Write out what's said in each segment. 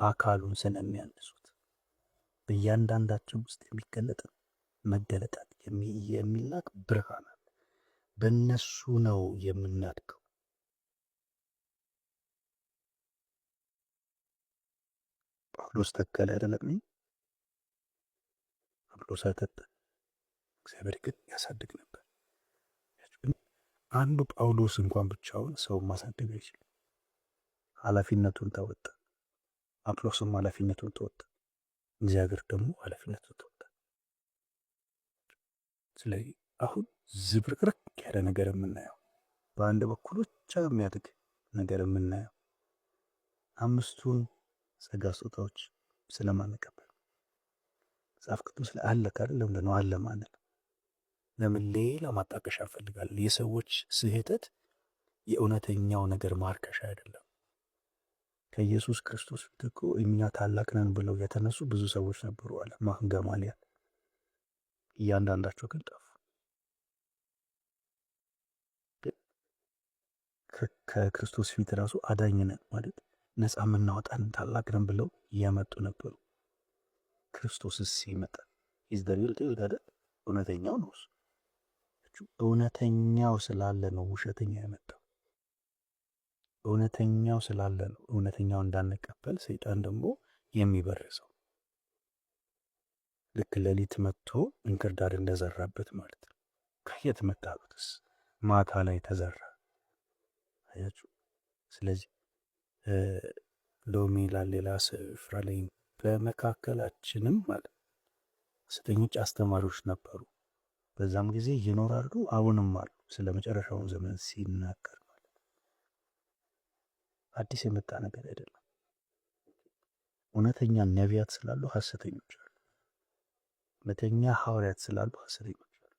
አካሉን ስለሚያንጹት በእያንዳንዳችን ውስጥ የሚገለጥ መገለጣት የሚላክ ብርሃን አለ። በእነሱ ነው የምናድገው። ጳውሎስ ተከለ አይደለም? አጵሎስ አጠጣ፣ እግዚአብሔር ግን ያሳድግ ነበር። አንዱ ጳውሎስ እንኳን ብቻውን ሰው ማሳደግ አይችልም። ኃላፊነቱን ተወጣ። አጵሎስም ኃላፊነቱን ተወጣ። እግዚአብሔር ደግሞ ኃላፊነቱን ተወጣ። ስለዚህ አሁን ዝብርቅርቅ ያለ ነገር የምናየው፣ በአንድ በኩል ብቻ የሚያድግ ነገር የምናየው አምስቱን ጸጋ ስጦታዎች ስለማንቀበል። መጽሐፍ ቅዱስ ላይ አለ ካለ ለምንድን ነው አለ ማለት? ለምን ሌላ ማጣቀሻ እንፈልጋለን? የሰዎች ስህተት የእውነተኛው ነገር ማርከሻ አይደለም። ከኢየሱስ ክርስቶስ ፊት እኮ እኛ ታላቅ ነን ብለው የተነሱ ብዙ ሰዎች ነበሩ አለ ገማልያል። እያንዳንዳቸው ግን ጠፉ። ከክርስቶስ ፊት ራሱ አዳኝ ነን ማለት ነፃ የምናወጣን ታላቅ ነን ብለው እያመጡ ነበሩ። ክርስቶስስ ሲመጣ is the real deal አይደል? እውነተኛው ነው እሱ። እውነተኛው ስላለ ነው ውሸተኛ የመጣው። እውነተኛው ስላለ ነው እውነተኛው እንዳንቀበል ሰይጣን ደግሞ የሚበርሰው። ልክ ሌሊት መጥቶ እንክርዳድ እንደዘራበት ማለት ነው። ከየት መጣ አሉትስ? ማታ ላይ ተዘራ። አያችሁ። ስለዚህ ሎሚ ይላል ሌላ ስፍራ ላይ፣ በመካከላችንም ማለት ሐሰተኞች አስተማሪዎች ነበሩ። በዛም ጊዜ ይኖራሉ፣ አሁንም አሉ። ስለ መጨረሻውን ዘመን ሲናገር ማለት አዲስ የመጣ ነገር አይደለም። እውነተኛ ነቢያት ስላሉ ሐሰተኞች አሉ። እውነተኛ ሐዋርያት ስላሉ ሐሰተኞች አሉ።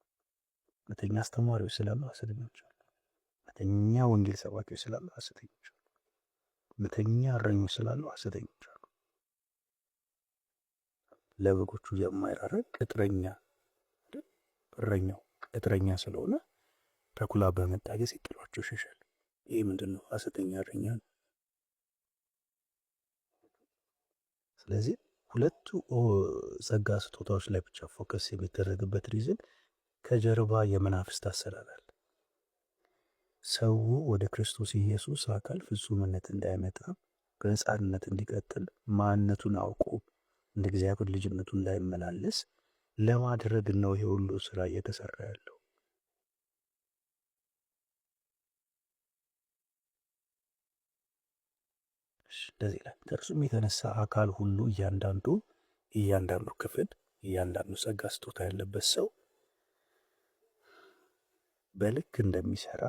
እውነተኛ አስተማሪዎች ስላሉ ሐሰተኞች አሉ። እውነተኛ ወንጌል ሰባኪዎች ስላሉ ሐሰተኞች አሉ። እውነተኛ እረኞች ስላሉ ሐሰተኞች አሉ። ለበጎቹ የማይራራ ቅጥረኛ፣ እረኛው ቅጥረኛ ስለሆነ ተኩላ በመጣ ጊዜ ጥሏቸው ይሸሻል። ይህ ምንድን ነው? ሐሰተኛ እረኛ ነው። ስለዚህ ሁለቱ ጸጋ ስጦታዎች ላይ ብቻ focus የሚደረግበት reason ከጀርባ የመናፍስት አሰራር አለ። ሰው ወደ ክርስቶስ ኢየሱስ አካል ፍጹምነት እንዳይመጣ፣ በሕፃንነት እንዲቀጥል፣ ማንነቱን አውቆ እንደ እግዚአብሔር ልጅነቱ እንዳይመላለስ ለማድረግ ነው ይሄ ሁሉ ስራ እየተሰራ ያለው። እንደዚህ ይላል። ከእርሱም የተነሳ አካል ሁሉ እያንዳንዱ እያንዳንዱ ክፍል፣ እያንዳንዱ ጸጋ ስጦታ ያለበት ሰው በልክ እንደሚሰራ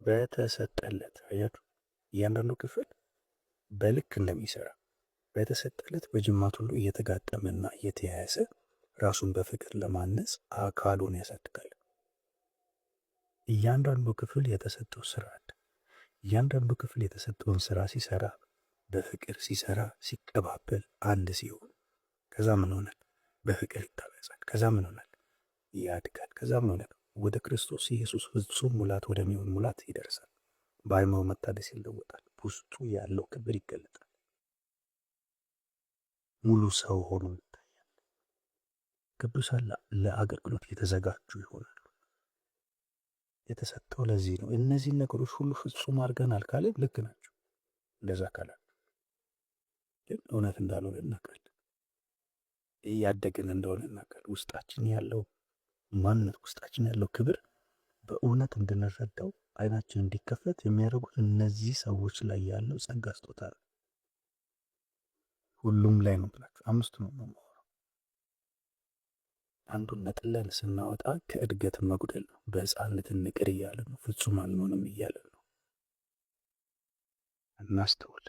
በተሰጠለት፣ አያችሁ፣ እያንዳንዱ ክፍል በልክ እንደሚሰራ በተሰጠለት በጅማት ሁሉ እየተጋጠመና እየተያያዘ ራሱን በፍቅር ለማነጽ አካሉን ያሳድጋል። እያንዳንዱ ክፍል የተሰጠው ስራ አለ። እያንዳንዱ ክፍል የተሰጠውን ስራ ሲሰራ፣ በፍቅር ሲሰራ፣ ሲቀባበል፣ አንድ ሲሆን ከዛ ምን ሆናል? በፍቅር ይታነጻል። ከዛ ምን ሆናል? ያድጋል። ከዛ ምን ሆናል? ወደ ክርስቶስ ኢየሱስ ፍጹም ሙላት ወደሚሆን ሙላት ይደርሳል። በአእምሮ መታደስ ይለወጣል። ውስጡ ያለው ክብር ይገለጣል። ሙሉ ሰው ሆኖ ይታያል። ቅዱሳን ለአገልግሎት የተዘጋጁ ይሆናሉ። የተሰጠው ለዚህ ነው። እነዚህን ነገሮች ሁሉ ፍጹም አድርገናል ካለ ልክ ናቸው። እንደዛ ካለ ግን እውነት እንዳልሆነ እናውቃለን። እያደግን እንደሆነ እናውቃለን። ውስጣችን ያለው ማንነት፣ ውስጣችን ያለው ክብር በእውነት እንድንረዳው አይናችን እንዲከፈት የሚያደርጉት እነዚህ ሰዎች ላይ ያለው ጸጋ ስጦታ ነው። ሁሉም ላይ ነው ብላችሁ አምስቱ ነው የማወራው። አንዱን ነጥለን ስናወጣ ከእድገት መጉደል ነው። በህፃንነት እንቅር እያለ ነው። ፍጹም አልሆንም እያለ ነው። እናስተውል።